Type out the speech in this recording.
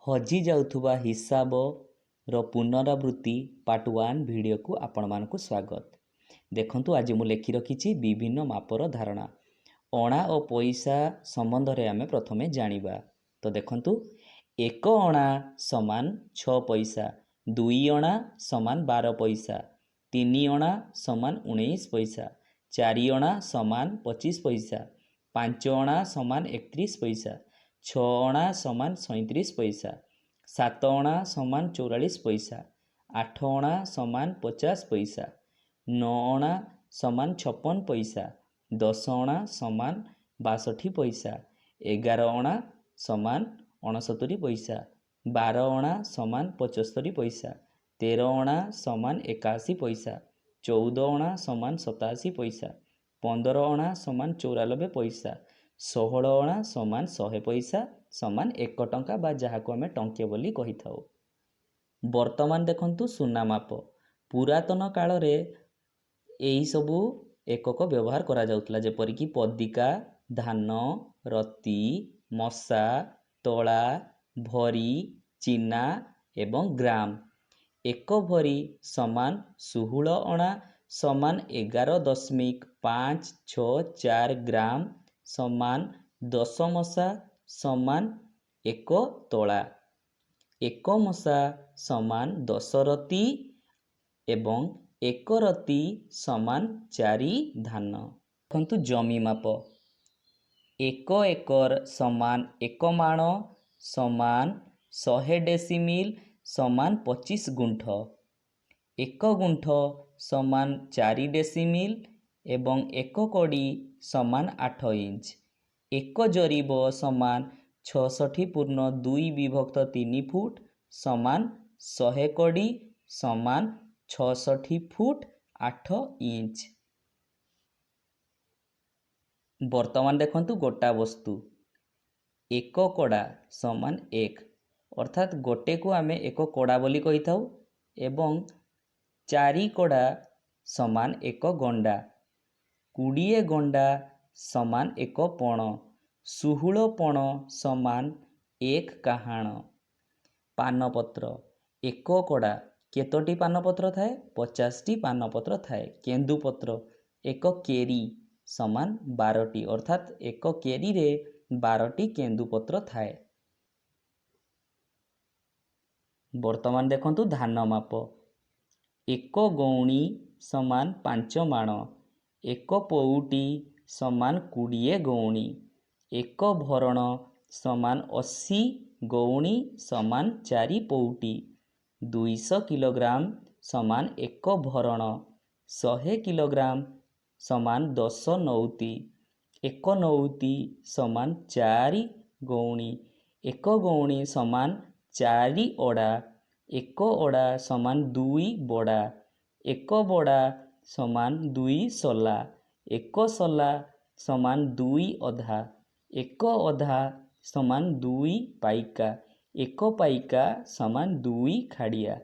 ହଜିଯାଉଥିବା ହିସାବର ପୁନରାବୃତ୍ତି ପାର୍ଟ 1 ଭିଡ଼ିଓକୁ ଆପଣମାନଙ୍କୁ ସ୍ୱାଗତ। ଦେଖନ୍ତୁ, ଆଜି ମୁଁ ଲେଖି ରଖିଛି ବିଭିନ୍ନ ମାପର ଧାରଣା। ଅଣା ଓ ପଇସା ସମ୍ବନ୍ଧରେ ଆମେ ପ୍ରଥମେ ଜାଣିବା। ତ ଦେଖନ୍ତୁ, 1 ଅଣା ସମାନ 6 ପଇସା, 2 ଅଣା ସମାନ 12 ପଇସା, 3 ଅଣା ସମାନ 19 ପଇସା, 4 ଅଣା ସମାନ 25 ପଇସା, 5 ଅଣା ସମାନ 31 ପଇସା, 6 ଅଣା ସମାନ 37 ପଇସା, 7 ଅଣା ସମାନ 44 ପଇସା, 8 ଅଣା ସମାନ 50 ପଇସା, 9 ଅଣା ସମାନ 56 ପଇସା, 10 ଅଣା ସମାନ 62 ପଇସା, 11 ଅଣା ସମାନ 69 ପଇସା, 12 ଅଣା ସମାନ 75 ପଇସା, 13 ଅଣା ସମାନ 81 ପଇସା, 14 ଅଣା ସମାନ 87 ପଇସା, 15 ଅଣା ସମାନ 94 ପଇସା, 16 ଅଣା ସମାନ 100 ପଇସା ସମାନ 1 ଟଙ୍କା ବା ଯାହାକୁ ଆମେ ଟଙ୍କେ ବୋଲି କହିଥାଉ। ବର୍ତ୍ତମାନ ଦେଖନ୍ତୁ ସୁନା ମାପ। ପୁରାତନ କାଳରେ ଏହିସବୁ ଏକକ ବ୍ୟବହାର କରାଯାଉଥିଲା, ଯେପରିକି ପଦିକା, ଧାନ, ରତି, ମଶା, ତୋଳା, ଭରି, ଚିନା ଏବଂ ଗ୍ରାମ। 1 ଭରି ସମାନ 16 ଅଣା ସମାନ 11.564 ଗ୍ରାମ ସମାନ 10 ମଶା ସମାନ 1 ତୋଳା। 1 ମଶା ସମାନ 10 ରତି ଏବଂ 1 ରତି ସମାନ 4 ଧାନ। ଦେଖନ୍ତୁ ଜମି ମାପ। 1 ଏକର ସମାନ 1 ମାଣ ସମାନ 100 ଡେସିମିଲ ସମାନ 25 ଗୁଣ୍ଠ। 1 ଗୁଣ୍ଠ ସମାନ 4 ଡେସିମିଲ ଏବଂ 1 କଡ଼ି ସମାନ 8 ଇଞ୍ଚ। 1 ଜରିବ ସମାନ 66.2 ବିଭକ୍ତ 3 ଫୁଟ ସମାନ 100 କଡ଼ି ସମାନ 66 ଫୁଟ 8 ଇଞ୍ଚ। ବର୍ତ୍ତମାନ ଦେଖନ୍ତୁ ଗୋଟା ବସ୍ତୁ। 1 କଡ଼ା ସମାନ 1, ଅର୍ଥାତ୍ ଗୋଟେକୁ ଆମେ 1 କଡ଼ା ବୋଲି କହିଥାଉ ଏବଂ 4 କଡ଼ା ସମାନ 1 ଗଣ୍ଡା। 20 ଗଣ୍ଡା ସମାନ 1 ପଣ। 16 ପଣ ସମାନ 1 କାହାଣ। ପାନପତ୍ର। 1 କଡ଼ା କେତୋଟି ପାନପତ୍ର ଥାଏ? 50ଟି ପାନପତ୍ର ଥାଏ। କେନ୍ଦୁପତ୍ର 1 କେରି ସମାନ 12ଟି, ଅର୍ଥାତ୍ 1 କେରିରେ 12ଟି କେନ୍ଦୁପତ୍ର ଥାଏ। ବର୍ତ୍ତମାନ ଦେଖନ୍ତୁ ଧାନ ମାପ। 1 ଗଉଣୀ ସମାନ 5 ମାଣ। 1 ପଉଟି ସମାନ 20 ଗଉଣୀ। 1 ଭରଣ ସମାନ 80 ଗଉଣୀ ସମାନ 4 ପଉଟି। 200 କିଲୋଗ୍ରାମ ସମାନ 1 ଭରଣ। 100 କିଲୋଗ୍ରାମ ସମାନ 10 ନଉତି। 1 ନଉତି ସମାନ 4 ଗଉଣୀ। 1 ଗଉଣୀ ସମାନ 4 ଅଡ଼ା। 1 ଅଡ଼ା ସମାନ 2 ବଡ଼ା। 1 ବଡ଼ା ସମାନ 2 ସଲା। 1 ସଲା ସମାନ 2 ଅଧା। 1 ଅଧା ସମାନ 2 ପାଇକା। 1 ପାଇକା ସମାନ 2 ଖାଡ଼ିଆ।